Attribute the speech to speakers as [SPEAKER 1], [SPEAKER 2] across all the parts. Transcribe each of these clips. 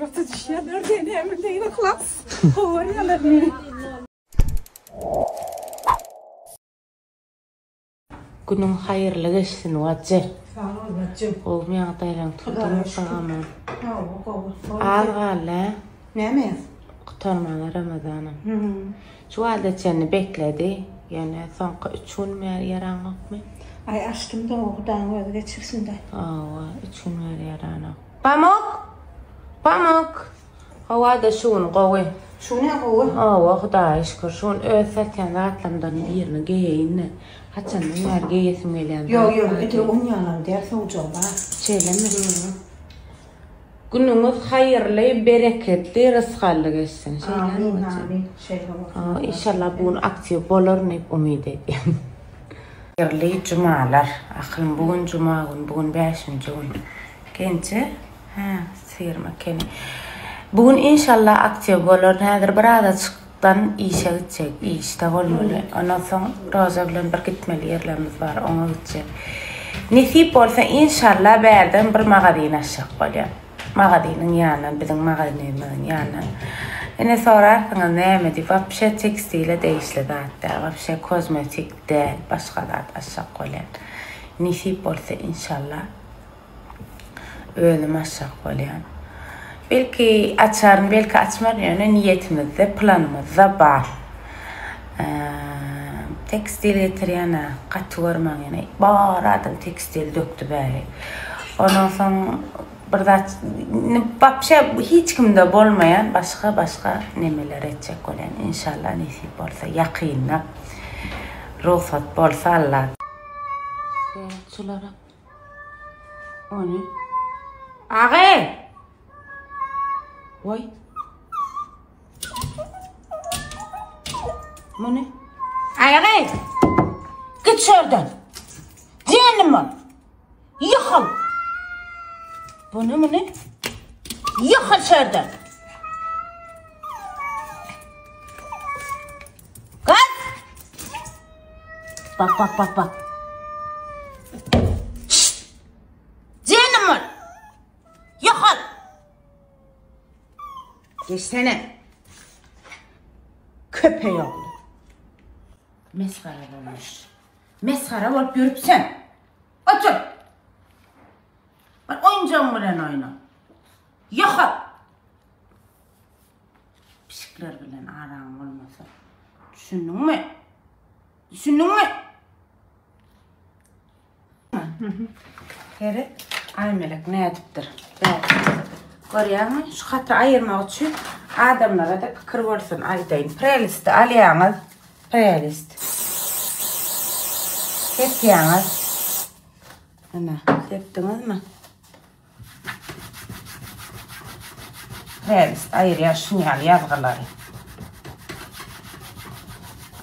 [SPEAKER 1] Surata düşýärler diýen näme diýen yhlas. Gowy görýärler meni.
[SPEAKER 2] Günüň haýyrly geçsin Wajy.
[SPEAKER 1] Sag bol Wajy.
[SPEAKER 2] Gowmy ýagdaýlaň tutduňmy sag-aman.
[SPEAKER 1] Hawa gowy.
[SPEAKER 2] Az galdy hä?
[SPEAKER 1] Näme?
[SPEAKER 2] Gutarmana Ramazanam. Şu wagta çenli bekledi. Ýöne soňky üç gün bäri ýaraňokmy?
[SPEAKER 1] Aý açdym-da Hudaýyň özi geçirsin-dä.
[SPEAKER 2] Hawa, üç gün bäri ýaranok. Pamuk! Pamuk! Howa-da şu gün gowy.
[SPEAKER 1] Şu gün-ä gowy.
[SPEAKER 2] Hawa, Hudaýa şükür. Şu gün öz satýan zatlarymdan birini geýeýin-de. Haçandan bäri geýesim gelýän zat.
[SPEAKER 1] Ýok, ýok, edil on ýalam däl, sowjagy bar.
[SPEAKER 2] Şeýlemi? Günüňiz haýyrly, bereketli, rysgally geçsin. Şeýlemi?
[SPEAKER 1] Amin, amin. Şeýle bolsun.
[SPEAKER 2] Inşallah bu gün aktiw bolaryn diýip umyt edýän. Haýyrly jumalar. Ahyryn bu gün juma gün, bu gün bäşinji gün. Genje, hä, syrma ekeni. Bu gün inşallah aktiw bolaryn. Häzir bir azajykdan işe gitjek, işde bolmaly. Ondan soň Roza bilen bir gitmeli ýerlerimiz bar, oňa gitjek. Nesip bolsa inşallah bärden bir magazin açjak bolýan. Magazynyň ýanyndan, biziň magazynymyzyň ýanyndan. Ine sorarsyňyz näme diýip, wapşe tekstile degişli zat däl, wapşe kozmetik däl, başga zat açjak bolýan. Nesip bolsa inşallah. Özüm açjak bolýan. Belki açaryn, belki açmaryn, ýöne niýetimizde, planymyzda bar. Tekstil getirýän-ä, gaty görmäň ýöne bar adam tekstil dökdi bäri. Ondan soň bir zat, wapşe hiç kimde bolmaýan başga-başga nemeler etjek bolýan. Inşallah nesip bolsa ýakynda rugsat bolsa Alla. Şulara. Ony. Agy! Goý. Muny. Aýagy! Git şuradan. Cehennem ol. Ýykyl. Bunu muny. Ýykyl şuradan. Gaz! Bak bak bak bak. Şşt! Cehennem ol. Ýokal! Geçsene. Köpeý ogly. Mesgara bolmuş. Mesgara bolup ýörüp sen. Otur. Bir oýunjagyň bilen oýna. Ýokal! Pişikler bilen araň bolmasa. Düşündiňmi? Düşündiňmi? Seret, Aýmelek nädipdir? Görýäňmi? Şu haty aýyrmak üçin adamlara-da pikir bolsun aýdaýyn. Prelisti alýaňyz. Prelist. Sepýäňiz. Ine, sepdiňizmi? Prelist aýyrýar şuny ýaly ýazgylary.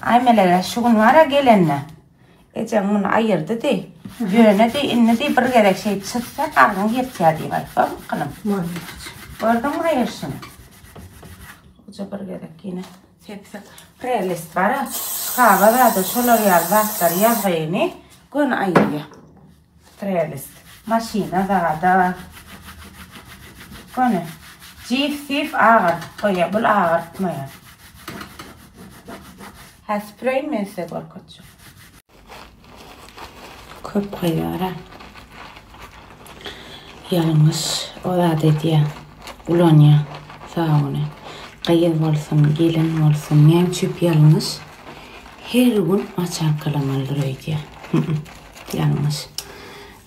[SPEAKER 2] Aýmelege şu gün bara gelende. Ejeň muny aýyrdy diý. Ýöne diý, indi diý bir gezek şeýdip çyzsa garnyň ýyrtýar diýip aýt. Bormy gyzym? Gördüňmi aýyrşyny? Goja bir gezek ýene sepsek. Prelist bar-a, şkaba zada şolar ýaly zatlary ýazgyny göni aýyrýar. Prelist. Maşyna zada. Göni. Jif-sif agyrdyp goýýar. Bul agyrtmaýar. Hä süpüreýin men size görkezjek. Köp goýýara. Ýalňyş o zat edýär. Ulanýar sabyny. Gyz bolsun, gelin bolsun, näme üçin ýalňyş? Her gün maçalkalamalydyr öýdýär. Ýalňyş.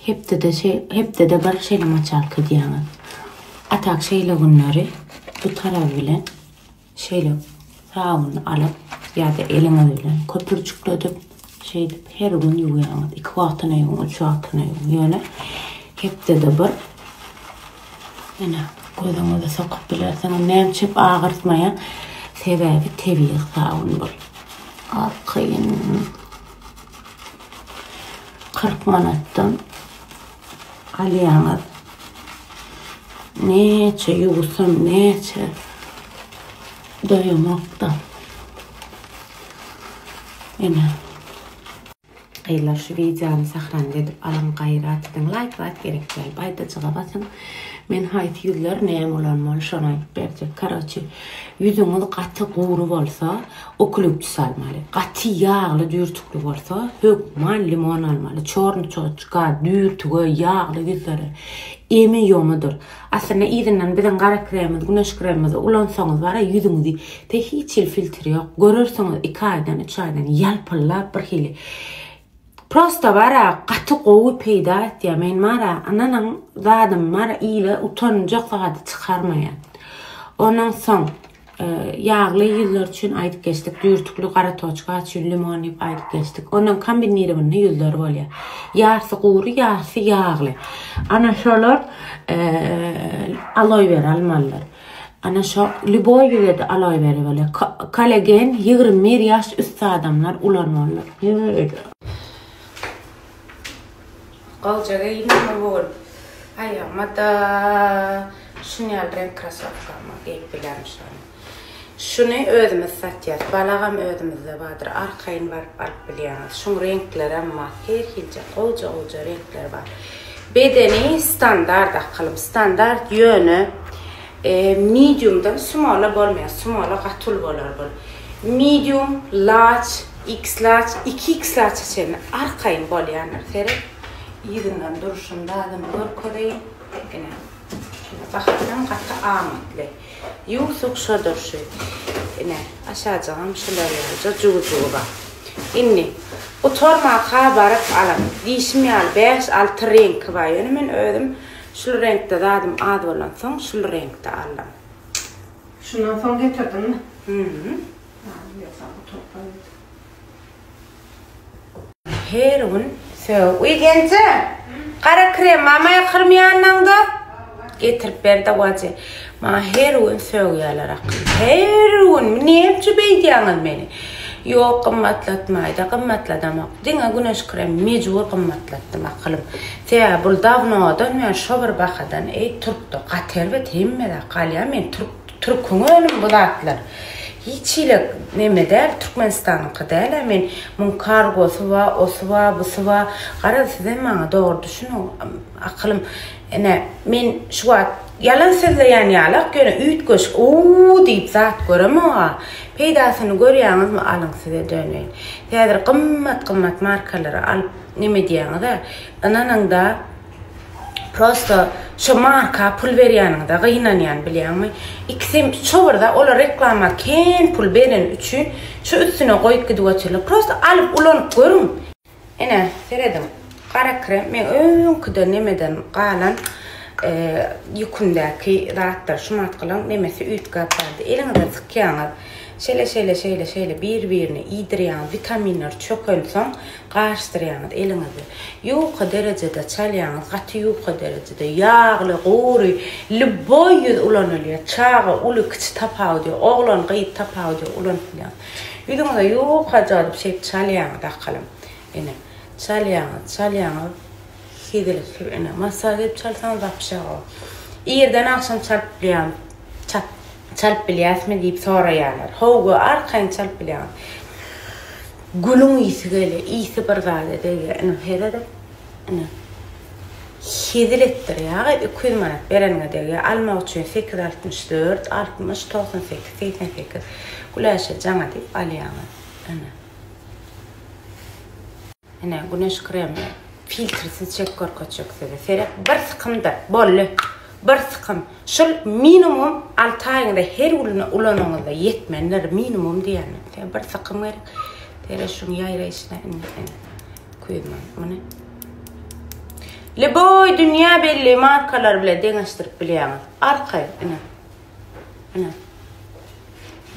[SPEAKER 2] Hepdede şe hepdede bir şeýle maçalka edýäňiz. A tak şeýle günleri bu taraby bilen Şeýle sabyny alyp ýa-da eliňiz bilen köpürjikledip, şeýdip her gün ýuwýaňyz. Iki wagtyna ýuwuň, üç wagtyna ýuwuň. Ýöne hepdede bir ine gözüňizi sokup bilersiňiz. Näme üçin agyrtmaýar? Sebäbi tebigy sabyn bul. Arkaýyn 40 manatdan alýaňyz. Näçe ýuwsam, näçe doýamok-da. Ine. Gyzlar şu wideony sahranit edip alyň gaýrat ediň laýk zat gerek däl baýdajyga basyň men haýsy ýüzler näme ulanmaly şony aýdyp berjek karoçi ýüzüňiz gaty gury bolsa okuluptus almaly gaty ýagly düýrtükli bolsa hökman limon almaly çorny çoçka düýrtüge ýagly ýüzlere emi ýomudyr Aslynda yzyndan biziň gara kremimiz, güneş kremimizi ulansaňyz bara ýüzüňizi te hiç hili filtr ýok. Görersiňiz 2 aýdan, 3 aýdan ýalpyldap bir hili. Prosta bara gaty gowy peýda etýär. Men bara ynanyň zadym bar ile utanjak zady çykarmaýan. Ondan soň Ýagly ýüzler üçin aýdyp geçdik. Düýrtükli gara toçka üçin limon diýip aýdyp geçdik. Ondan kombinirowanyny ýüzler bolýar. Ýarsy gury, ýarsy ýagly. Ana şolar aloe vera almalydyr. Ana şo lýuboý ýüze-de aloe vera bolýar. Kollagen 21 ýaş üsti adamlar ulanmalydyr. Gowja geýindim bu gün. Aýagyma-da şuny ýaly reňk krasowkamy geýip bilýän şony. Şuny özümiz satýas. Balagam özümizde bardyr. Arkaýyn baryp alyp bilýäňiz. Şuň reňklerem bar. Her hilje gowja-gowja reňkleri bar. Bedeni standart akylym. Standart ýöne mediumdan smola bolmaýar. Smola gaty uly bolar bul. Medium, large, X-large, 2X-large çenli arkaýyn bolýandyr. Seret, yzyndan durşuny zadyny görkezeýin. Ine, bahasam gaty amatly. Ýuwsuk şo durşy. Ine, aşajygam şular ýalyja jugy-jugy bar. Indi, gutarmaka baryp alyň. Diýşim ýaly bäş-alty reňki bar. Ýöne men özüm şul reňkde zadym az bolansoň, şul reňkde aldym.
[SPEAKER 1] Şundan soň getirdiňmi?
[SPEAKER 2] Hü. Her gün sög. Uý genje. Gara krem mama ýakyrmy ýanyňda? Getirip ber-de wajy. Maňa her gün sögýärler akylly. Her gün. Näme üçin beýdýäňiz meni? Ýok, gymmatlatmaýda, gymmatladamok. Diňe güneş krem mejbur gymmatlatdym akylym. Sebäbi bul dawnodan bäri şo bir bahadan. Eý, türkde gaty erbet hemme zat galýar. Men türk Türküň önümi bu zatlar. Hiç hili neme däl, Türkmenistanyňky däl-ä men muň kargosy ba, osy ba, busy ba. Garaz sizem maňa dogry düşüniň akylym. Ine men şu wagt ýalan sözleýän ýalak ýöne üýtgeşik uuu diýip zat göremog-a. Peýdasyny görýäňizmi alyň size döneýin. Häzir gymmat gymmat markalary alyp neme edýäňiz-ä. Ynanyňda Prosta şo marka pul berýäniňde gynanýan bilýäňmi? Ikisem şo bir zat olar reklama kän pul bereni üçin şo üstüne goýup gidip otyrlar. Prosta alyp ulanyp görüň. Ine serediň gara krem meň öňküden nemeden galan ýükümdäki zatlar şumatgylaň nemesi üýtgäp bardy. Eliňize sykýaňyz şeýle şeýle şeýle şeýle bir birine iýdirýäňiz witaminler çökensoň Garyşdyrýaňyz eliňizde. Ýuka derejede çalýaňyz, gaty ýuka derejede. Ýagly, gury, lýuboý ýüz ulanylýar. Çaga, uly, kiçi tapawudy ýok. Oglan, gyz tapawudy ýok, ulanyp bilýäňiz. Ýüzüňize ýukaja edip şeýdip çalýaňyz akalym. Ine, çalýaňyz, çalýaňyz. Hezil etip, ine, massaž edip çalsaňyz wapşe gowy. Irden agşam çalyp bilýäňiz. Çap, çalyp bilýäsmi diýip soraýarlar. Hawa, arkaýyn çalyp bilýäňiz. Gülüň ysy gelýär, ysy bir zada degýär. Ine, seredip, ine. Hezil etdirýär. Gyz 200 manat bereniňe degýär. Almak üçin 864 60 98 88 Güläşe jaňa diýip alýaňyz. Ine. Ine, güneş kremi filtrsiz çek görkezjek size. Seret, bir sykymdyr. Boldy. Bir sykym. Şul minimum 6 aýyňda her gününe ulanyňyzda ýetmelidir. Minimum diýýän. Sen bir sykym gerek. Seret şuň ýaýraýşyna indi ine. 200 manat muny. Liboý dünýä belli markalar bilen deňeşdirip bilýäňiz. Arkaýyn ine. Ine.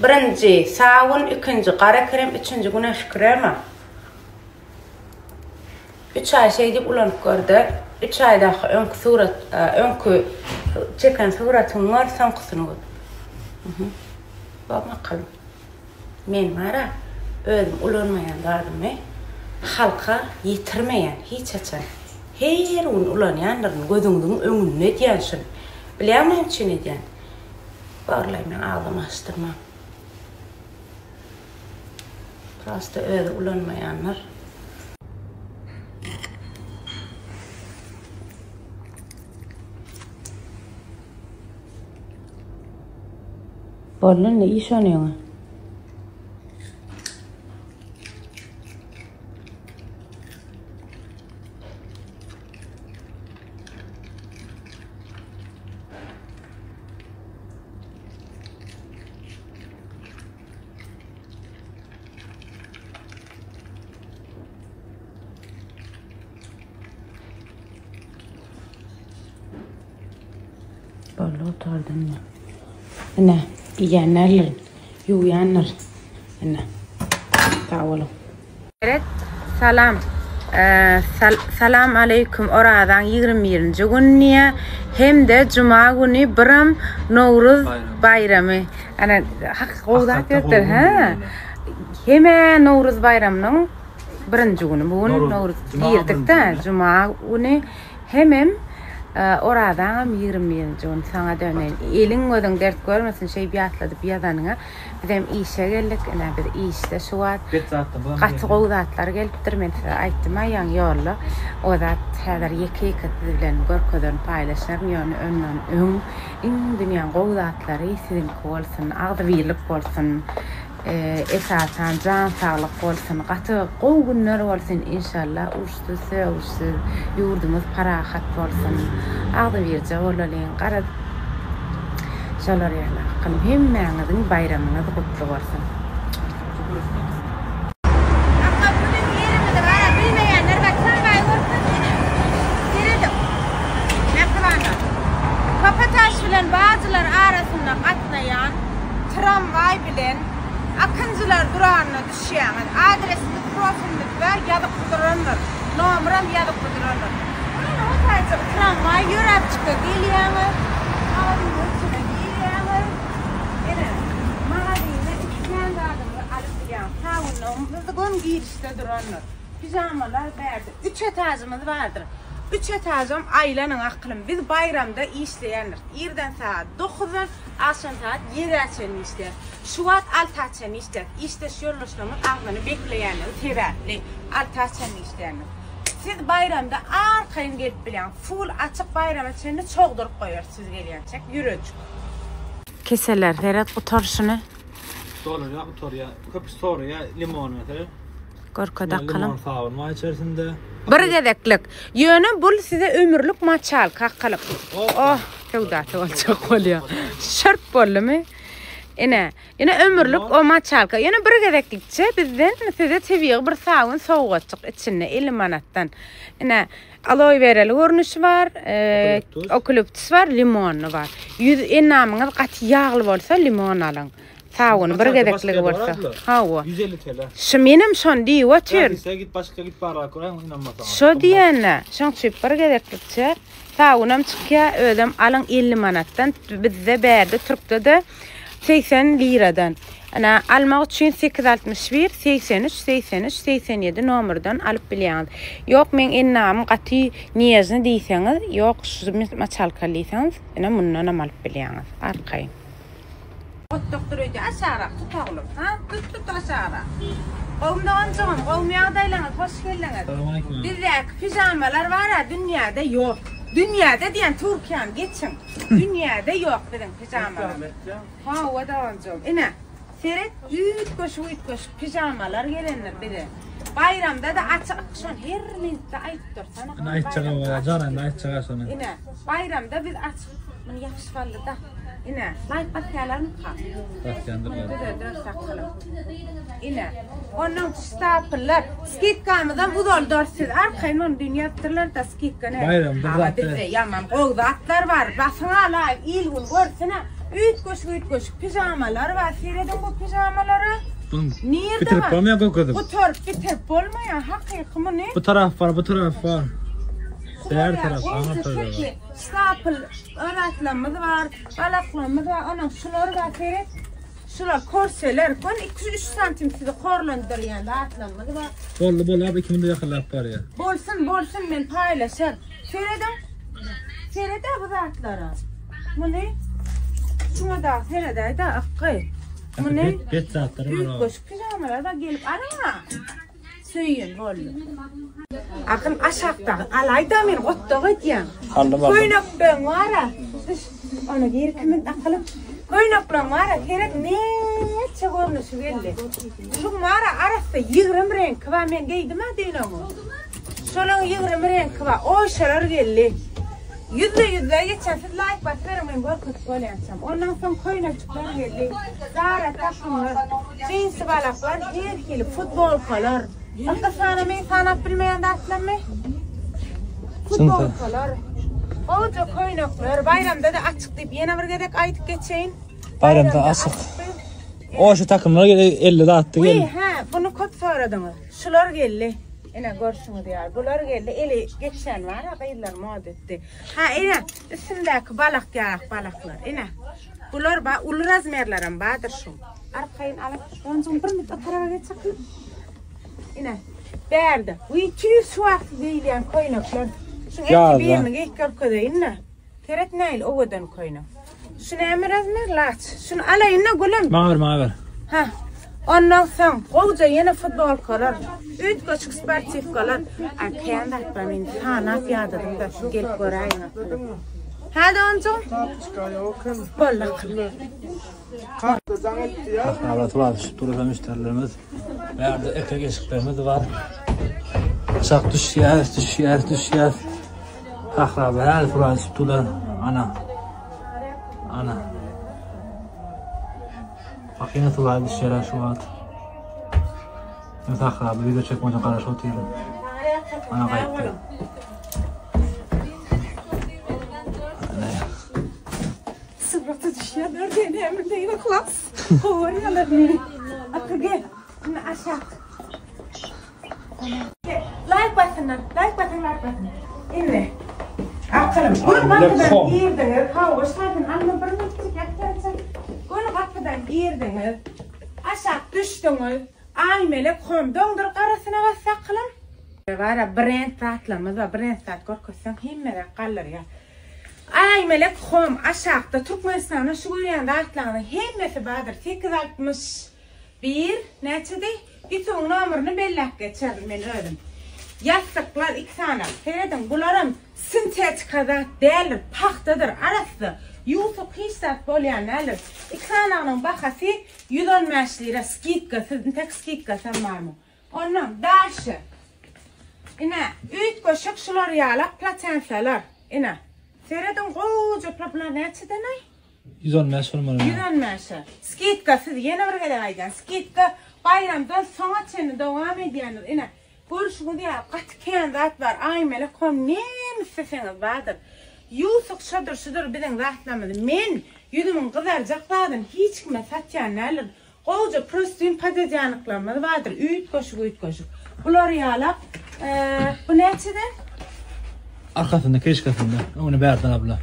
[SPEAKER 2] Birinji sabun, ikinji gara krem, üçünji güneş kremi. Üç aý şeýdip ulanyp görde. Üç aýdaky öňki surat, öňki çeken suratyňy gör, soňkusyny gör. Mhm. Bak bakalym. Men bara özüm ulanmaýan zadymy halka ýetirmeýän hiç haçan. Her gün ulanýandyryn, gözüňiziň öňünde edýän şuny. Bilýäňmi näme üçin edýän? Barlaý men agzymy açdyrman. Prosta özi ulanmaýanlar. Boldy indi iş onyňa. Boldy gutardy indi. Ine, iýenlerdir, ýuwýandyr. Ine. Sag boluň. Seret, salam. Salam aleýkum Orazaň 21-nji güni diýýär. Hem-de juma güni biram Nowruz baýramy. Ana, hak gowy zat ýazypdyr, hä? Hem-ä Nowruz baýramynyň birinji güni. Bu gün Nowruz girdik-de, juma güni. Hemem Orazaňam 21-nji güni saňa döneýin. Eliň gözüň dert görmesin şeýip ýatladyp ýazanyňa. Bizem işe geldik. Ine biz işde şu wagt. Gaty gowy zatlar gelipdir. Men size aýtdym-a ýaňy ýolda. O zat häzir ýeke-ýeke siz bilen görkezerin, paýlaşaryn. Ýöne ondan öň iň dünýäň gowy zatlary siziňki bolsun. Agzybirlik bolsun. Esasan jan saglyk bolsun gaty gowy günler bolsun inşallah urşsuz sögüşsiz ýurdumyz parahat bolsun agzybirje bolalyň garaz şolar ýaly akylym hemmäňiziň baýramyňyz gutly bolsun. Akga biziň ýerimizi bara bilmeýänler bar tramwaý görkezdi ine serediň mähribanlar Köpetaş bilen Bajylar arasynda gatnaýan Tramwaý bilen Akynjylar duragyna düşýäňiz. Adresimiz profilimizde ýazykly durandyr. Nomeram ýazykly durandyr. Ýöne o taýjyk tramwaý ýöräp çyka gelýäňiz. Magazynyň içine girýäňiz. Ine, magazynda islän zadyňyzy alyp bilýäňiz. Sabynlygymyz göni girişde durandyr. Pižamalar bärde. Üç etažymyz bardyr. Üç etažam aýlanyň aklym. Biz baýramda işleýändiris. Irden sagat dokuzdan agşam sagat ýedä çenli işleýäris. Şu wagt alta çenli işleýäris. Işdeş ýoldaşlarymyz agzyny bekleýänligi sebäpli alta çenli işleýändir. Siz baýramda arkaýyn gelip bilýäňiz. Full açyk baýrama çenli çogduryp goýarys siz gelýänçäk ýürejik. Keseler seret gutaryşyny.
[SPEAKER 3] Dolarýa gutarýa. Köpüsi soraýa limony seret.
[SPEAKER 2] Görke dakalym.
[SPEAKER 3] Limon sabyn bar içerisinde.
[SPEAKER 2] Bir gezeklik. Ýöne bul size ömürlik maçalka kylyp. Oh, söwdasy boljak bolýar. Şört boldumy? Ine, ine ömürlik o maçalka. Ýöne bir gezeklikçe bizden size tebigy bir sabyn sowgatjyk içinde 50 manatdan. Ine, aloe wereli görnüşi bar, okuliptus bar, limonly bar. Ýüz endamyňyz gaty ýagly bolsa limon alyň. Sabyny bir gezekligi bolsa. Hawa.
[SPEAKER 3] 150 TL.
[SPEAKER 2] Şu menem şony diýip otyryn.
[SPEAKER 3] Gitse git başga git barlap göräýiň ynanmasaňyz.
[SPEAKER 2] Şo diýende, şoň üçin bir gezeklikçe sabynam çykýar, özem alyň 50 manatdan, bizde bärde türkde-de 80 liradan. Ana, almak üçin 861 83 83 87 nomerden alyp bilýäňiz. Ýok, meň ennamym gaty nežny diýseňiz, ýok, şu maçalka diýseňiz, ine mundanam alyp bilýäňiz. Arkaýyn. Otdukdyr öýdýä aşagrak tut oglum ha tut tut aşagrak. Gowmy doganjygym gowmy ýagdaýlaryňyz hoş geldiňiz.
[SPEAKER 3] Salamaleýkum.
[SPEAKER 2] Bizdäki pižamalar bara dünýäde ýok. Dünýäde diýen Türkiýäni geçiň. Dünýäde ýok biziň pižamalar. Hawa doganjygym ine seret üýtgeşik üýtgeşik pižamalar gelendir bize. Baýramda-da açyk şony her minutda aýdyp dursana.
[SPEAKER 3] Indi aýtjak bolýa jan indi aýtjak şony.
[SPEAKER 2] Ine baýramda biz açyk muny ýapyşyp aldy-da. Ine laýk basýarlarmyka?
[SPEAKER 3] Basýandyrlar.
[SPEAKER 2] Düzeder sakalym. Ine ondan stapyllar skidkamyzam uzaldarys siz arkaýyn ony düýn ýazypdyrlar-da skidka näme.
[SPEAKER 3] Baýramda
[SPEAKER 2] Aga bizde ýaman gowy zatlar bar basyň-a laýk il gün görsün-ä. Üýtgeşik üýtgeşik pižamalar bar serediň bu pižamalara. Nirde
[SPEAKER 3] Bitirip
[SPEAKER 2] bar?
[SPEAKER 3] bolmaýar görkezip.
[SPEAKER 2] Gutaryp bitirip bolmaýar hakyky muny.
[SPEAKER 3] Bu taraf bar, bu taraf bar. Her taraf, aňa taraf.
[SPEAKER 2] Stapl aratlamyz bar, balaklamyz bar, onuň şular bar seret. Şular korseler, gön 2-3 santim sizi horlandyrýan zatlarymyz bar.
[SPEAKER 3] Boldy, boldy, abi 2 minut ýakynlap barýar.
[SPEAKER 2] Bolsun, bolsun men paýlaşar. Serediň. Sered bu zatlara. Muny şuňa da seredäý-de akgy. Muny
[SPEAKER 3] bet zatlar bar.
[SPEAKER 2] Üýtgeşik pijamalar bar gelip alyň-a. Söýen boldy. Akyn aşakdaky alaý-da meni gotdak edýäň.
[SPEAKER 3] Aldym aldym.
[SPEAKER 2] Köýnekleň bar-a. Düş. Ony gir kimin akylym. Köýnekleň bar-a, seret näçe görnüşi geldi. Şuň bar-a arassa 20 reňki bar, men geýdim-ä düýn oňy. Şolaň 20 reňki bar, oýşalar geldi. Ýüzde ýüzde geçen siz laýk basyberiň men görkezip bolýançam. Ondan soň köýnekjikler geldi. Zara takymlar, jinsi balaklar, her hili futbolkalar. Ykka sana men sanap bilmeýän zatlarmy? Futbolkalar, gowja köýnekler, baýramda-da açyk diýip ýene bir gezek aýdyp geçeýin.
[SPEAKER 3] Baýramda açyk. O şu takymlar geldi 50 zatdy
[SPEAKER 2] geldi. Wiý, hä, bunu köp soradyňyz. Şular geldi. Ine görşüňiz ýaly. Bular geldi. Eli geçýän bar-a, gyzlar moda etdi. Ha, ine, üstündäki balak ýarak balaklar. Ine. Bular ba, uly razmerlerem bardyr şu. Arkaýyn alyp, onjum bir minut o taraba geç çykyp. Ine, bärde. Wiý, tüýs şu wagt geýilýän köýnekler. Şuň ertir birini geýip görkezeýin-de. Seret nähili owadan köýnek. Şu näme razmer laç? Şuny alaýyn-da gülüm.
[SPEAKER 3] Maňa ber, maňa ber.
[SPEAKER 2] Ha. Ondan soň gowja ýene futbolkalar, üýtgeşik sportiwkalar. Ay kän zat bar men sanap ýadadym-da siz gelip göräýiň akyly. Hä doganjygym? Boldy akyly.
[SPEAKER 3] Sahabat bar, düşüp duran müşderilerimiz. Bärde erkek eşiklerimiz bar. Aşak düşýäs, düşýäs, düşýäs. Sahraba her surat düşüp duran. Ana. Ana. Bak ýene surat düşýär şu wagt. Men sahraba video çekmek üçin garaşyp otyryn. Ana gaýtdy. Ana.
[SPEAKER 1] Surata düşýärler diýen hemen deýin yhlas. Gowarýarlar meni.
[SPEAKER 2] Akyl gel. Indi aşak. Laýk basynlar. Laýk basyň, laýk basyň. Indi. Akylym. Göni gapydan girdiňiz. Hawa, şaýdan alma bir minutjyk ýatyrça. Göni gapydan girdiňiz. Aşak düşdüňiz. Aýmelek hom doňdur garasyna basdy akylym. Bara brend zatlarymyz bar. Brend zat görkezseň hemme zat galdyrýar. Aýmelek home aşakda Türkmenistanda şu görýän zatlaryňyzyň hemmesi bardyr 861 näçedi ýutubyň nomerini belläp geçerin men özüm ýassyklar iki sany serediň bularam sintetika zat däldir pagtadyr arassa ýuwsak hiç zat bolýan däldir iki sanagynyň bahasy 115 lira skidkasyz intek skidkasam barmy Ondan daşy. Ine, üýtgeşik şular ýalak platensalar. Ine. Serediň gowuja bular näçeden-aý?
[SPEAKER 3] 115 bolmaly.
[SPEAKER 2] 115-e. Skidkasyz, ýene bir gezek aýdýan. Skidka baýramdan soňa çenli dowam edýändir. Ine, görşüňiz ýaly gaty kän zat bar. Aýmelek hom näme isleseňiz bardyr. Ýuwsuk şodur şudur biziň zatlarymyz. Men ýüzümiň gyzarjak zadyny hiç kime satýan däldirin. Gowja prostyn pododýanyklarymyz bardyr, üýtgeşik-üýtgeşik. Bular ýalak, bu näçeden?
[SPEAKER 3] Arkasynda, krişkasynda. Öňüne bärden abla.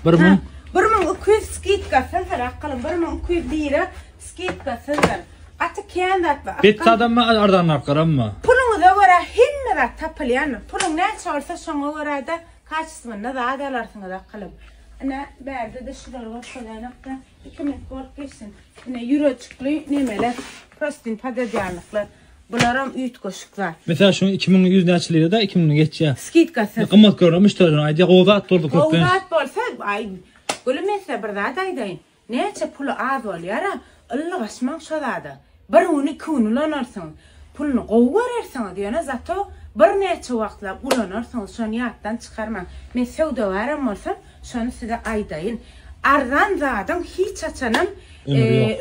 [SPEAKER 3] 1000.
[SPEAKER 2] 1200 skidkasyzdyr, akylym. 1200 lira skidkasyzdyr. Gaty kän zat bar.
[SPEAKER 3] Bet sadammy, arzanraklaramy?
[SPEAKER 2] Puluňyza görä hemme zat tapylýandyr. Puluň näçe bolsa şoňa görä-de kaçestwynda zat alarsyňyz, akylym. Ine, bärde-de şulary görkezäýnok-da. Iki minut bolup geçsin. Ine ýürejikli nemeler, prostyn pododýalnyklar. Bularam üýtgeşik zat.
[SPEAKER 3] Mesela şuň 2100 näçe lira-da 2000 geçýär.
[SPEAKER 2] Skidkasyz.
[SPEAKER 3] Gymmat görünýär müşderiler aýdýar gowy zat boldy
[SPEAKER 2] köplenç. Gowy zat bolsa, aý Gülüm men size bir zat aýdaýyn. Näçe puly az bolýar-a, ylgaşmaň şo zada. Bir gün iki gün ulanarsyňyz. Puluny gowy görersiňiz, ýöne zato birnäçe wagtlap ulanarsyňyz, şony ýatdan çykarmaň. Men söwdagärem bolsam, Şony size aýdaýyn. Arzan zadyň hiç haçanam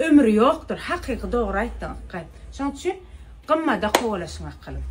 [SPEAKER 2] ömri ýokdur. Hakyky dogry aýtdyň Ykgay. Şoň üçin gymmada kowalaşyň akylym.